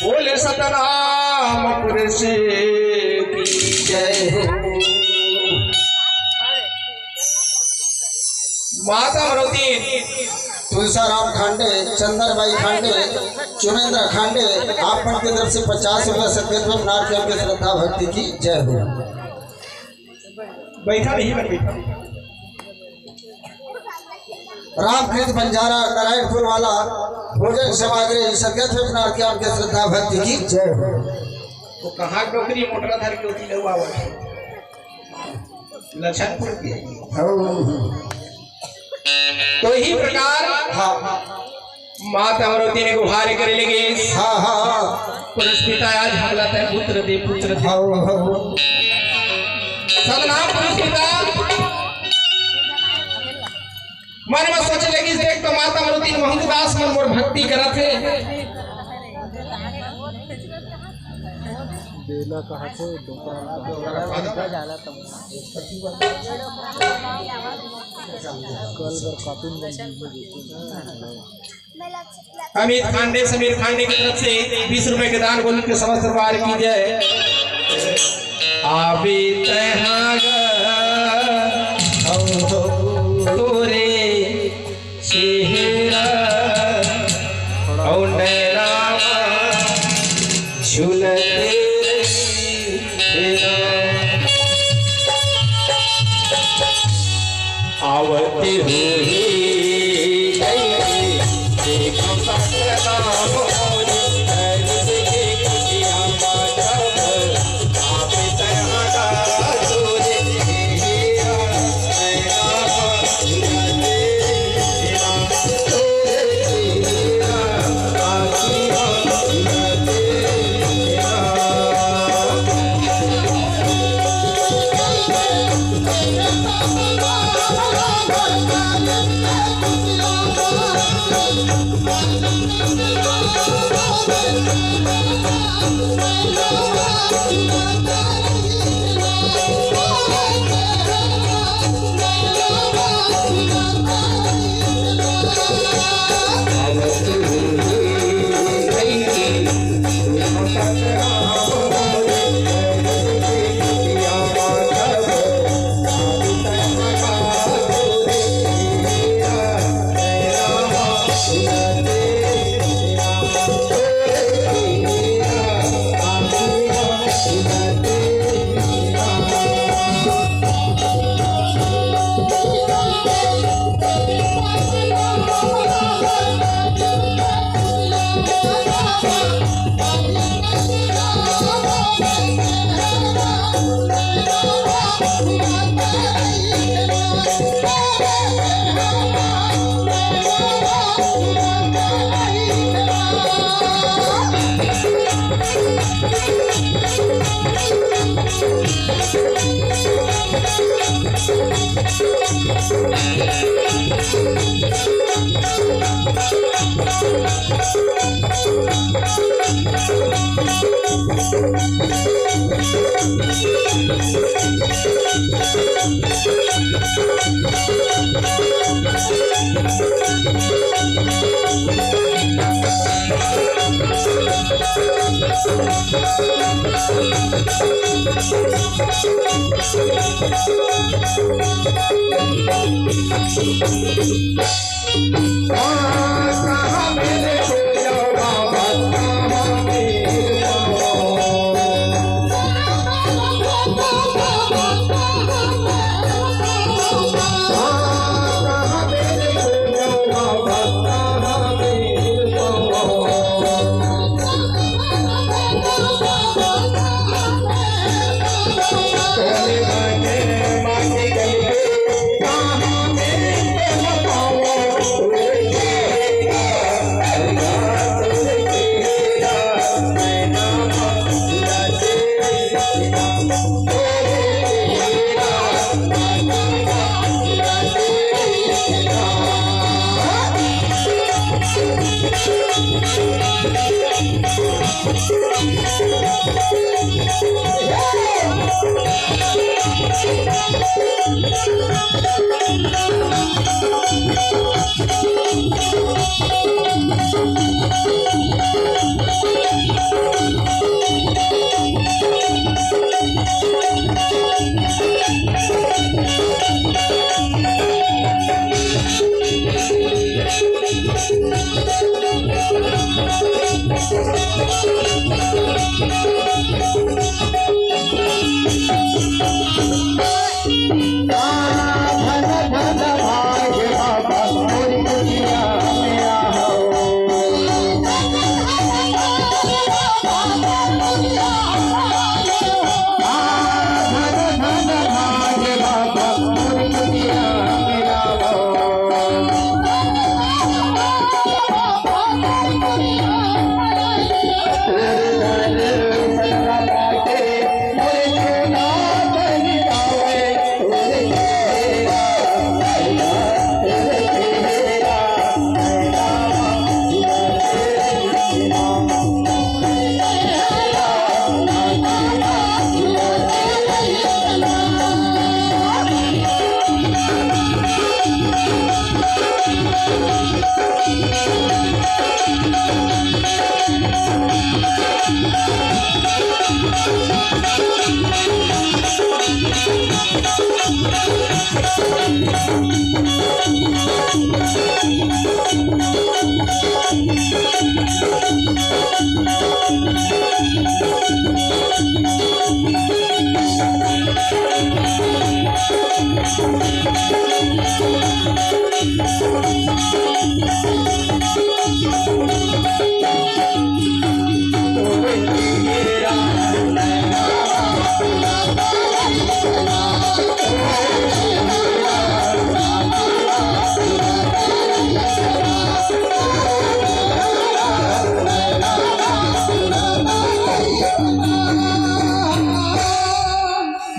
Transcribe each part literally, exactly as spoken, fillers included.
बोले सतनाम पुरुष की जय हो। माता अमरौती, तुलसाराम खांडे, चंदरबाई खांडे, चुनेंद्र खांडे, आप मन के तरफ से पचास रुपया सदगत में नाथ के श्रद्धा भक्ति की जय हो। बैठा नहीं, बैठा। रामकृष्ण बंजारा, नारायणपुर वाला, भोजन सामग्री, सदगत में नाथ के श्रद्धा भक्ति की जय हो। तो कहाँ डोकरी मोटरा धर के होती लहुआ हुआ है? लखनपुर के। तो इही प्रकार हाँ। माता अमरौती ने गुहार करे लगे। हाँ, हाँ, हाँ। पुरुष पिता आज हमला तय पुत्र दे, पुत्र दे। हाँ, हाँ। सतनाम पुरुष पिता मन में सोचे लगिस, देख तो माता अमरौती महंगू दास मन मोर भक्ति करत हे। बेला कहा थे, दुकान कल बर कॉपी में अमित खांडे, समीर खांडे की तरफ से बीस रुपए के दान गोलक के समस्त परिवार की जय। आबे तैहां गा, हम हो तोरे चेहरा, अउ नैना मा झूलते रही तेरा। आवत हुई गई, देखो सपना मोर, दर्द के कुटिया मा जब, आप तैहां गा तोरे चेहरा।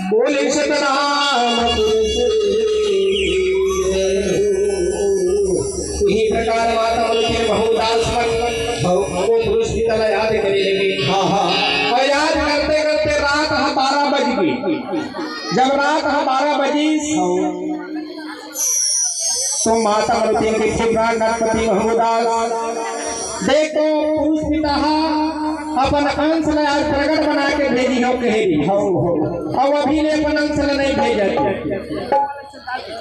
बोले सतनाम। इही प्रकार माता मन के बहुदास मन वो पुरुष पिता ला याद करे लगे। हाँ, हाँ। अउ याद करते करते रात ह बारह बज गे। जब रात ह बारह बजिस, तो माता मन के फिर नटपति महमूदास, देख तो पुरुष पिता ह अपन अंश ला आज प्रगट बना के भेजी हो कहे रही। हाँ, हाँ। अउ अभी ले अपन अंश ला नहीं भेजत।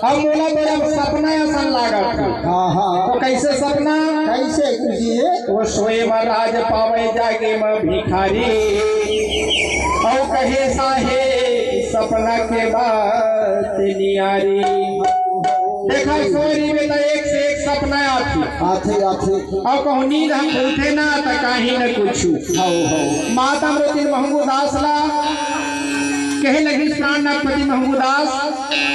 अब मोला तो अब सपना असन लागत हे। हाँ, हाँ। तो कैसे सपना? कैसे गुरुजी? वो सोए म राज पावे, जागे म भिखारी। अउ कहे साहे सपना के बात नियारी। देखा, सोरी में तो एक से एक सपना आथे। आथे, आथे। अउ कहूँ नींद ह खुलथे ना, त काही न कुछु। हौ, हौ। माता अमृतिन महंगू दास ला कहे लगिस, प्राण नाथपति महंगू दास,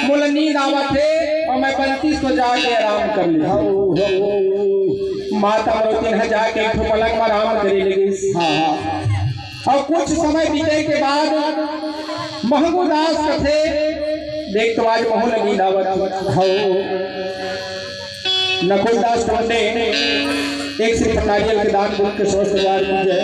मोला नींद आवत हे अउ मैं बनतीस तो जाके आराम कर लेहूँ। हौ, हौ। माता अमृतिन ह जाके एक ठो पलंग म आराम करे लगिस। हाँ, हाँ। अउ कुछ समय बीते के बाद महंगू दास कथे, देख तो आज महू ल नींद आवत हे। हौ। नकुल दास टोंडे एक श्रीफल नारियल के दान पुण्य के स्वस्थ व्यवहार कीजिए।